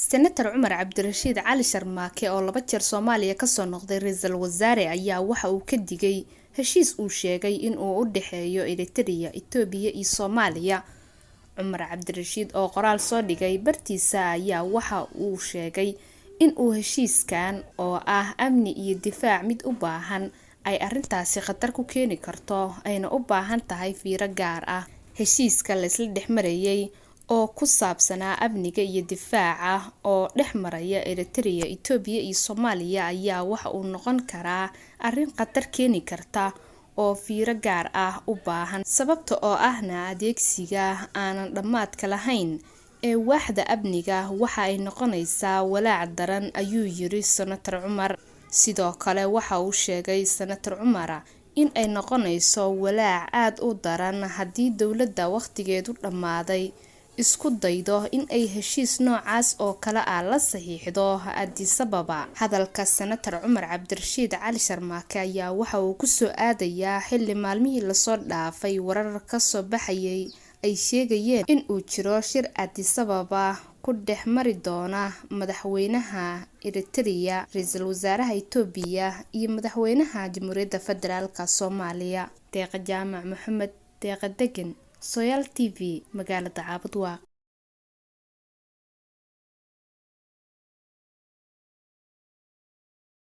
Senator Cumar Cabdirashiid Cali Sharmaake oo laba jeer Soomaaliya kasoo noqday ra-iisul wasaare ayaa waxa uu ka digay heshiis uu sheegay in uu u dhexeeyo Eritrea, Itoobiya iyo Soomaaliya. Cumar Cabdirashiid oo qoraal soo dhigay bartiisa ayaa waxa uu sheegay in uu heshiiskan oo ah amni iyo difaac mid u baahan ay arrintaasi khatar ku keeni karto, ayna u baahan tahay fiiro gaar ah. Heshiiska la isla dhex marayay oo ku saabsanaa amniga iyo difaaca oo dhex maraya Eritrea, Itoobiya iyo Soomaaliya ayaa waxa uu noqon karaa arrin khatar keeni karta oo fiiro gaar ah u baahan, sababta oo ahna adeegsiga aanan dhammaadka lahayn ee waaxda amniga waxa ay noqonaysaa walaac daran, ayuu yiri Senator Cumar. Sidoo kale waxa uu sheegay Senator Cumar in ay noqonayso walaac aad u daran haddii dowladda waqtigeedu dhammaaday isku daydo in ay heshiis noocaas oo kale ah la saxiixdo Addis Ababa. Hadalka Senator Cumar Cabdirashiid Cali Sharmaake ayaa waxa uu kusoo aadayaa xilli maalmihii lasoo dhaafay warar kasoo baxayay ay sheegayeen in uu jiro shir Addis Ababa ku dhex mari doona madaxweynaha Eritrea, ra-iisul wasaaraha Itoobiya iyo madaxweynaha Jamhuuriyadda Federaalka Soomaaliya. Deeqa Jaamac Maxamed, Deeqa Degan, Soyaal TV, magaalada Caabudwaaq.